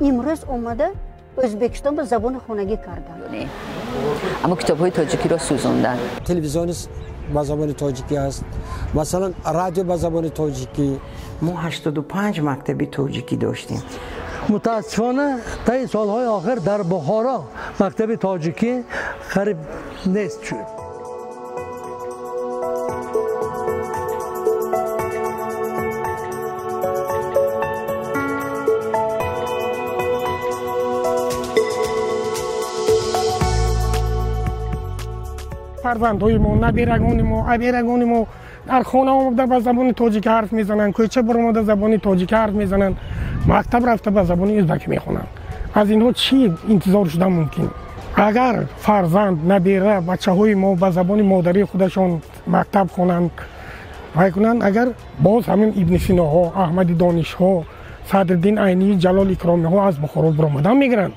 Имрӯз омада Ӯзбекистон ба забони хонагӣ карданд. Аммо китобҳои тоҷикиро сӯзонданд. Телевизион ба забони тоҷикӣ аст, масалан радио ба забони тоҷикӣ. Мо 85 мактаби тоҷикӣ доштем. Мутаассифона таи солҳои охир дар Бухоро мактаби тоҷикӣ қариб нест шуд. Фарзандҳои мо, наберагони мо, аберагони мо дар хона омада ба забони тоҷикӣ ҳарф мезананд, кӯча баромада забони тоҷикӣ ҳарф мезананд, мактаб рафта ба забони ӯзбакӣ мехонанд. Аз инҳо чӣ интизор шудан мумкин? Агар фарзанд, набера, бачаҳои мо ба забони модарии худашон мактаб хонанд, вай кунанд, агар боз ҳамин Ибни Синоҳо, Аҳмади Донишҳо, Садриддин Айнӣ, Ҷалол Икромиҳо аз Бухоро баромадан мегиранд.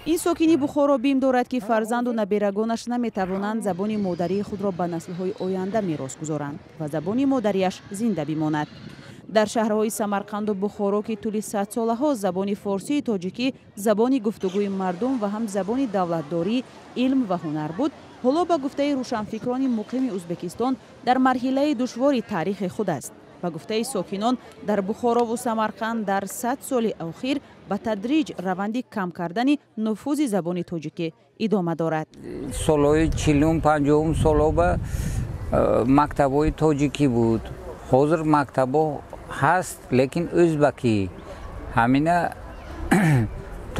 Ин сокини Бухоро бим дорад, ки фарзанду наберагонаш наметавонанд забони модарии худро ба наслҳои оянда мерос гузоранд ва забони модариаш зинда бимонад. Дар шаҳрҳои Самарқанду Бухоро, ки тӯли садсолаҳо забони форсии тоҷикӣ забони гуфтугӯи мардум ва ҳам забони давлатдорӣ, илм ва ҳунар буд, ҳоло ба гуфтаи рӯшанфикрони муқими Ӯзбекистон дар марҳилаи душвори таърихи худ аст. Ба гуфтаи сокинон, дар Бухорову Самарқанд дар 100 соли охир ба тадриҷ раванди кам кардани нуфузи забони тоҷикӣ идома дорад. Солҳои 40-50 солҳо ба мактабҳои тоҷикӣ буд. Ҳозир мактабҳо ҳаст, лекин ӯзбакӣ. Ҳамина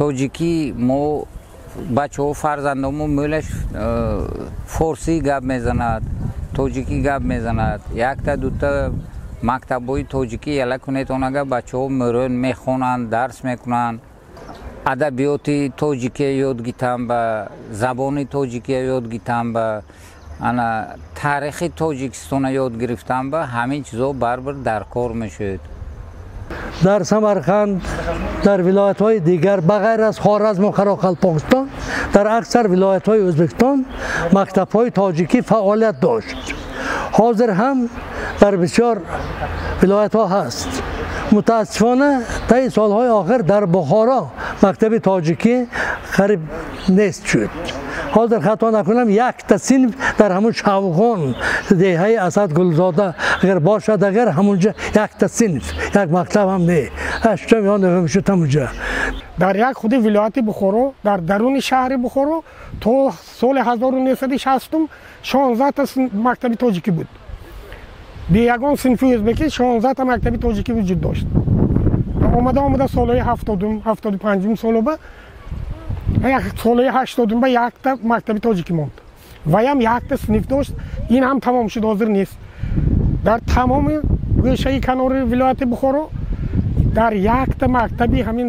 тоҷикӣ мо бачаҳо, фарзандомо мӯлаш форсӣ гап мезанад, тоҷикӣ гап мезанад. Якта дута мактабҳои тоҷикӣ яла кунед, онага бачаҳо мӯрон мехонанд, дарс мекунанд, адабиёти тоҷикия ёд гитан, ба забони тоҷикия ёд гитан, ба ана таърихи Тоҷикистона ёд гирифтан, ба ҳамин чизо барбар дар кор мешуд. Дар Самарқанд, дар вилоятҳои дигар ба ғайр аз Хоразму Қарақалпоқистон, дар аксар вилоятҳои Ӯзбекистон мактабҳои тоҷикӣ фаъолият дошт. Ҳозир ҳам дар бисёр вилоятҳо ҳаст. Мутаассифона таи солҳои охир дар Бухоро мактаби тоҷикӣ қариб нест шуд. Ҳозир хато накунам, якта синф дар ҳамун Шавғон, деҳаи Асад Гулзода агар бошад, агар ҳамунҷа якта синф, як мактаб ҳам не, ҳаштум ё нӯҳум шуд ҳамунҷа. Дар як худи вилояти Бухоро, дар даруни шаҳри Бухоро то соли 1960 16 та мактаби тоҷикӣ буд. Бе ягон синфи ӯзбекӣ 16 та мактаби тоҷикӣ вуҷуд дошт. Омада омада солҳои 70-ум, 75-ум солҳо, солҳои 80-ум ба якта мактаби тоҷикӣ монд. Ваям якта синф дошт, ин ҳам тамом шуд, ҳозир нест. Дар тамоми гӯшаи канори вилояти Бухоро дар якта мактаби ҳамин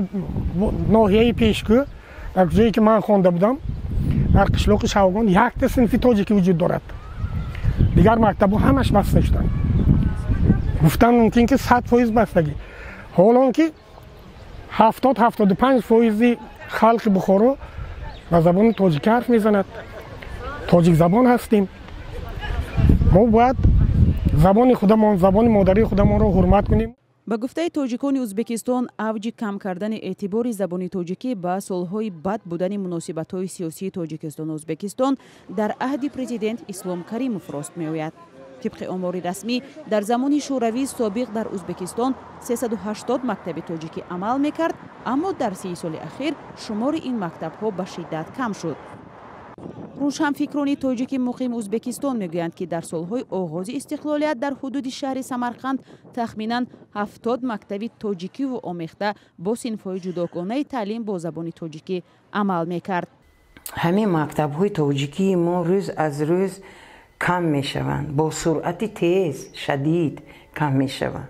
ноҳияи Пешкӯ, дар ҷое ки ман хонда будам, дар қишлоқи Шавгон якта синфи тоҷикӣ вуҷуд дорад. Дигар мактабҳо ҳамаш баста шуданд. Гуфтан мумкин ки 100% бастагӣ. Ҳолон ки 70-75% халқи Бухоро ба забони тоҷикӣ ҳарф мезанад. Тоҷикзабон ҳастем. Мо бояд забони худамон, забони модарии худамонро ҳурмат кунем. Ба гуфтаи тоҷикони Ӯзбекистон, авҷи кам кардани эътибори забони тоҷикӣ ба солҳои бад будани муносибатҳои сиёсии Тоҷикистону Ӯзбекистон дар аҳди президент Ислом Каримов рост меояд. Тибқи омори расмӣ, дар замони шӯравии собиқ дар Ӯзбекистон 380 мактаби тоҷикӣ амал мекард, аммо дар 30 соли ахир шумори ин мактабҳо ба шиддат кам шуд. Рӯшанфикрони тоҷики муқими Ӯзбекистон мегӯянд, ки дар солҳои оғози истиқлолият дар ҳудуди шаҳри Самарқанд тахминан 70 мактаби тоҷикиву омехта бо синфҳои ҷудогонаи таълим бо забони тоҷикӣ амал мекард. Ҳамин мактабҳои тоҷикии мо рӯз аз рӯз кам мешаванд, бо суръати тез шадид кам мешаванд.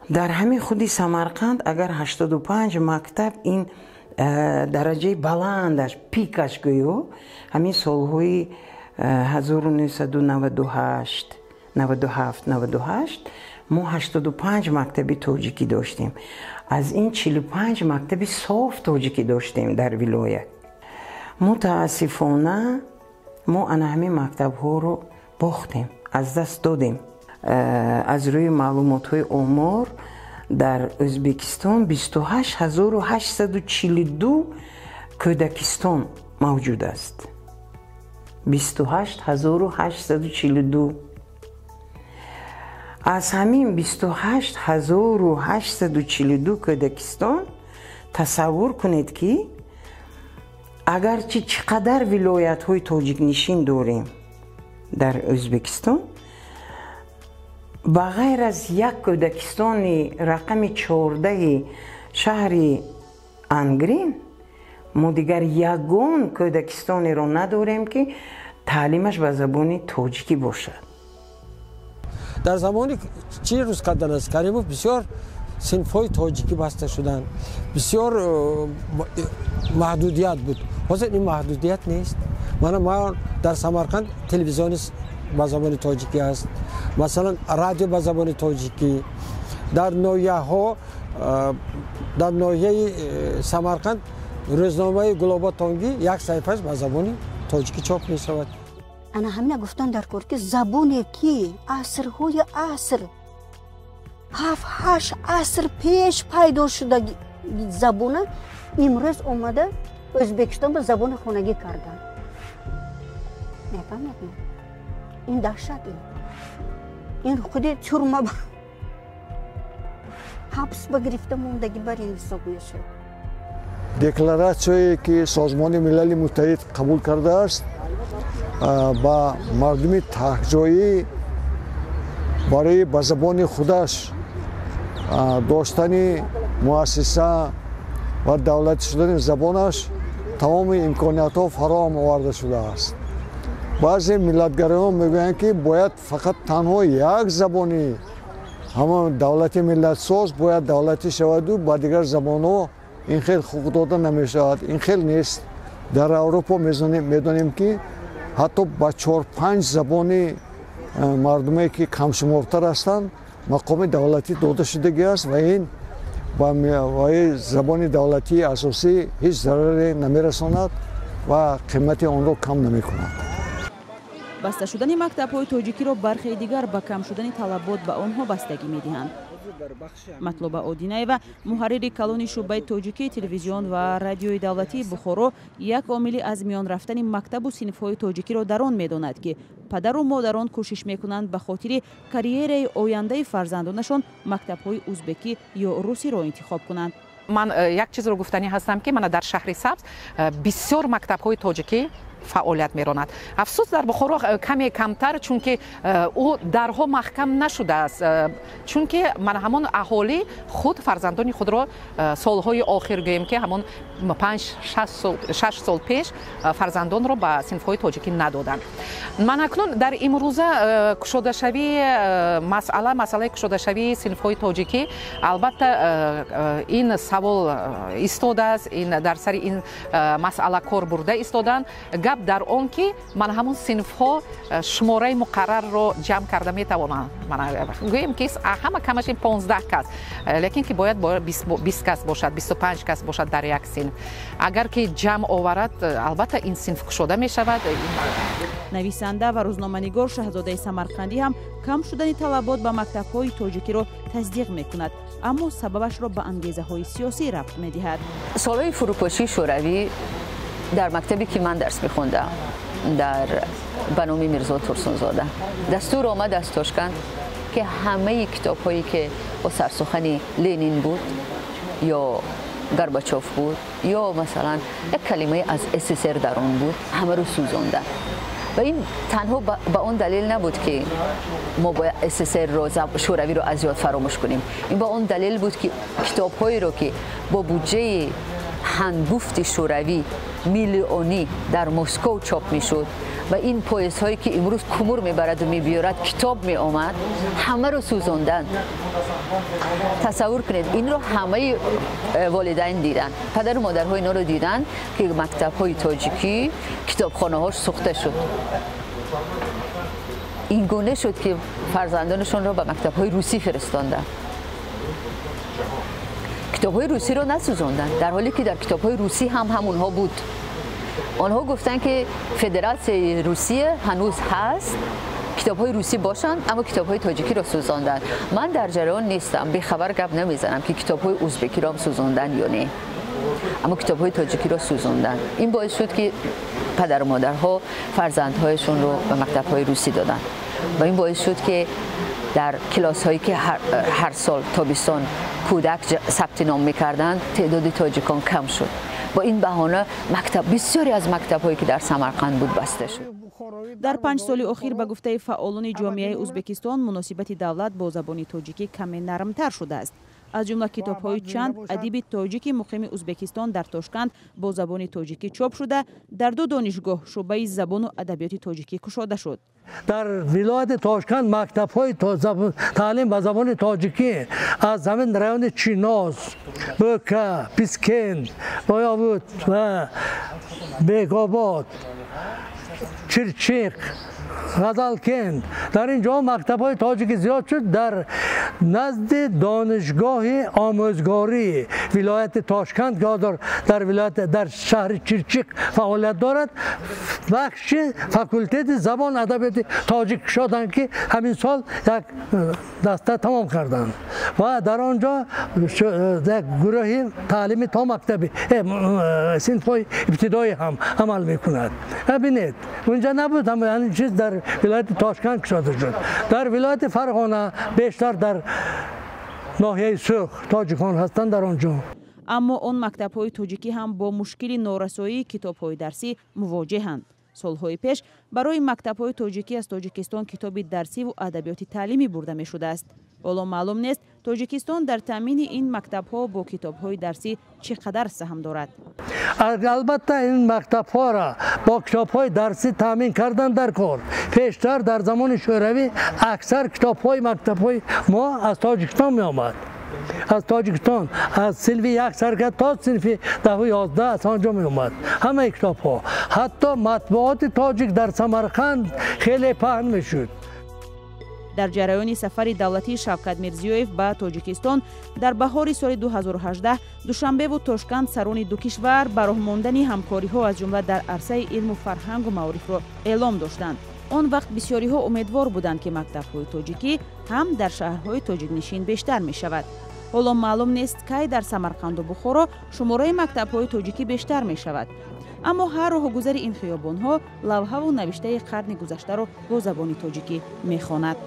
Дар ҳамин худи Самарқанд агар 85 мактаб, ин дараҷаи баландаш, пикаш гӯё ҳамин солҳои 1998, 97, 98 мо 85 мактаби тоҷикӣ доштем. Аз ин 45 мактаби соф тоҷикӣ доштем дар вилоят. Мутаассифона мо ана ҳамин мактабҳоро бохтем, аз даст додем. Аз рӯи маълумотҳои омор Дар Ӯзбекистон 28842 кӯдакистон мавҷуд аст. 28842. Аз ҳамин 28842 кӯдакистон тасаввур кунед, ки агарчи чӣ қадар вилоятҳои тоҷикнишин дорем дар Ӯзбекистон, ба ғайр аз як кӯдакистони рақами 14-и шаҳри Ангрин, мо дигар ягон кӯдакистонеро надорем, ки таълимаш ба забони тоҷикӣ бошад. Дар замони чӣ рӯз кардан аст Каримов, бисёр синфҳои тоҷикӣ баста шуданд, бисёр маҳдудият буд. Ҳозир ин маҳдудият нест. Мана ман дар Самарқанд телевизиони ба забони тоҷикӣ аст, масалан, радио ба забони тоҷикӣ. Дар ноҳияҳо, дар ноҳияи Самарқанд рӯзномаи Гулобод Тонгӣ як саҳифааш ба забони тоҷикӣ чоп мешавад. Ана ҳамина гуфтан дар кор, ки забоне, ки асрҳои аср, 7-8 аср пеш пайдо шуда забона, имрӯз омада Ӯзбекистон ба забони хонагӣ карданд. Мефаҳмед, ин даҳшат, ин худи тюрьма, ҳабс ба гирифта мондагӣ бар ин ҳисоб мешавад. Декларатсияе, ки Созмони Милали Муттаҳид қабул кардааст, ба мардуми таҳҷоӣ барои ба забони худаш доштани муассиса ва давлатӣ шудани забонаш тамоми имкониятҳо фароҳам оварда шудааст. Баъзе миллатгароён мегӯянд, ки бояд фақат танҳо як забони ҳамон давлати миллатсоз бояд давлатӣ шаваду ба дигар забонҳо ин хел ҳуқуқ дода намешавад. Ин хел нест. Дар Аврупо медонем, ки ҳатто ба чор-панҷ забони мардуме, ки камшумортар ҳастанд, мақоми давлатӣ дода шудагӣ аст ва ин ба забони давлатии асосӣ ҳеҷ зараре намерасонад ва қимати онро кам намекунад. Баста шудани мактабҳои тоҷикиро бархе дигар ба кам шудани талабот ба онҳо бастагӣ медиҳанд. Матлуба Одинаева, муҳаррири калони шӯъбаи тоҷикии телевизион ва радиои давлатии Бухоро, як омили аз миён рафтани мактабу синфҳои тоҷикиро дар он медонад, ки падару модарон кӯшиш мекунанд ба хотири карьераи ояндаи фарзандонашон мактабҳои узбекӣ ё русиро интихоб кунанд. Ман як чизро гуфтанӣ ҳастам, ки мана дар шаҳри Сабз бисёр мактабҳои тоҷикӣ фаъолият меронад. Афсӯс, дар Бухоро каме камтар, чунки ӯ дарҳо маҳкам нашудааст, чунки мана ҳамон аҳолӣ худ фарзандони худро солҳои охир, гӯем ки ҳамон 5-6 сол пеш, фарзандонро ба синфҳои тоҷикӣ надоданд. Ман акнун дар имрӯза кушодашавии масъала, масъалаи кушодашавии синфҳои тоҷикӣ, албатта, ин савол истодааст, ин дар сари ин масъала кор бурда истоданд. Гап дар он, ки ман ҳамон синфҳо шумораи муқаррарро ҷамъ карда метавонанд. Гӯем ки ҳама камаш ин 15 кас, лекин ки бояд 20 кас бошад, 25 кас бошад дар як синф. Агар ки ҷамъ оварад, албатта, ин синф кушода мешавад. Нависанда ва рӯзноманигор Шаҳзодаи Самарқандӣ ҳам кам шудани талабот ба мактабҳои тоҷикиро тасдиқ мекунад, аммо сабабашро ба ангезаҳои сиёсӣ рабт медиҳад. Солҳои фурӯпошии Шӯравӣ дар мактабе, ки ман дарс мехондам, дар ба номи Мирзо Турсунзода, дастур омад аз Тошканд, ки ҳамаи китобҳое, ки бо сарсухани Ленин буд ё Горбачов буд ё масалан як калимае аз СССР дар он буд, ҳамаро сӯзонданд. Ва ин танҳо ба он далел набуд, ки мо бояд СССРро, Шӯравиро аз ёд фаромӯш кунем. Ин ба он далел буд, ки китобҳоеро, ки бо буҷаи ҳангуфти Шӯравӣ миллионӣ дар Москов чоп мешуд ва ин поездҳое, ки имрӯз кумур мебараду мебиёрад, китоб меомад, ҳамаро сӯзонданд. Тасаввур кунед, инро ҳамаи волидайн диданд, падару модарҳо инро диданд, ки мактабҳои тоҷикӣ, китобхонаҳош сӯхта шуд. Ин гуна шуд, ки фарзандонашонро ба мактабҳои русӣ фиристонданд. Китобҳои русиро насӯзонданд, дар ҳоле ки дар китобҳои русӣ ҳам ҳамонҳо буд. Онҳо гуфтанд, ки Федератсияи Русия ҳанӯз ҳаст. китобҳои русӣ бошанд, аммо китобҳои тоҷикиро сӯзонданд. Ман дар ҷараён нестам, бехабар гап намезанам, ки китобҳои узбекиро ҳам сӯзонданд ё не, аммо китобҳои тоҷикиро сӯзонданд. Ин боис шуд, ки падару модарҳо фарзандҳояшонро ба мактабҳои русӣ доданд ва ин боис шуд, ки дар килосҳое ки ҳар сол тобистон кӯдак сабти ном мекарданд, теъдоди тоҷикон кам шуд. Бо ин баҳона мактаб, бисёре аз мактабҳое ки дар Самарқанд буд, баста шуд. Дар 5 соли охир, ба гуфтаи фаъолони ҷомеаи Узбекистон, муносибати давлат бо забони тоҷикӣ каме нармтар шудааст. Аз ҷумла китобҳои чанд адиби тоҷики муқими Узбекистон дар Тошканд бо забони тоҷикӣ чоп шуда, дар ду донишгоҳ шӯъбаи забону адабиёти тоҷикӣ кушода шуд. Дар вилояти Тошканд мактабҳои таълим ба забони тоҷикӣ аз ҳамин райони Чиноз, Бӯка, Пискент, Боёвуд ва Бекобод, Чирчиқ, Ғазалкент, дар ин ҷо мактабҳои тоҷикӣ зиёд шуд. Дар назди донишгоҳи омӯзгории вилояти Тошканд, ки ҳозир дар вилоят дар шаҳри Чирчиқ фаъолият дорад, бахши факултети забон адабиёти тоҷик кушоданд, ки ҳамин сол як даста тамом карданд ва дар он ҷо як гурӯҳи таълими то мактаби синфҳои ибтидоӣ ҳам амал мекунад. Бинед, унҷа набуд ҳамин чиз, дар вилояти Тошканд кушода шуд. Дар вилояти Фарғона бештар дар ноҳияи Сух тоҷикон ҳастанд дар он ҷо. Аммо он мактабҳои тоҷикӣ ҳам бо мушкили норасоии китобҳои дарсӣ мувоҷеҳанд. Солҳои пеш барои мактабҳои тоҷикӣ аз Тоҷикистон китоби дарсиву адабиёти таълимӣ бурда мешудааст. Ҳоло маълум нест, Тоҷикистон дар таъмини ин мактабҳо бо китобҳои дарсӣ чӣ қадар саҳм дорад. Албатта, ин мактабҳоро бо китобҳои дарсӣ таъмин кардан дар кор. Пештар дар замони Шӯравӣ аксар китобҳои мактабҳои мо аз Тоҷикистон меомад, аз Тоҷикистон, аз синфи як сар кард то синфи 10-у 11 аз он ҷо меомад ҳамаи китобҳо. Ҳатто матбуоти тоҷик дар Самарқанд хеле паҳн мешуд. Дар ҷараёни сафари давлатии Шавкат Мирзиёев ба Тоҷикистон дар баҳори соли 2018, Душанбеву Тошканд, сарони ду кишвар ба роҳ мондани ҳамкориҳо, аз ҷумла дар арсаи илму фарҳангу маорифро эълом доштанд. Он вақт бисёриҳо умедвор буданд, ки мактабҳои тоҷикӣ ҳам дар шаҳрҳои тоҷикнишин бештар мешавад. Ҳоло маълум нест, кай дар Самарқанду Бухоро шумораи мактабҳои тоҷикӣ бештар мешавад, аммо ҳар роҳгузари ин хиёбонҳо лавҳаву навиштаи қарни гузаштаро бо забони тоҷикӣ мехонад.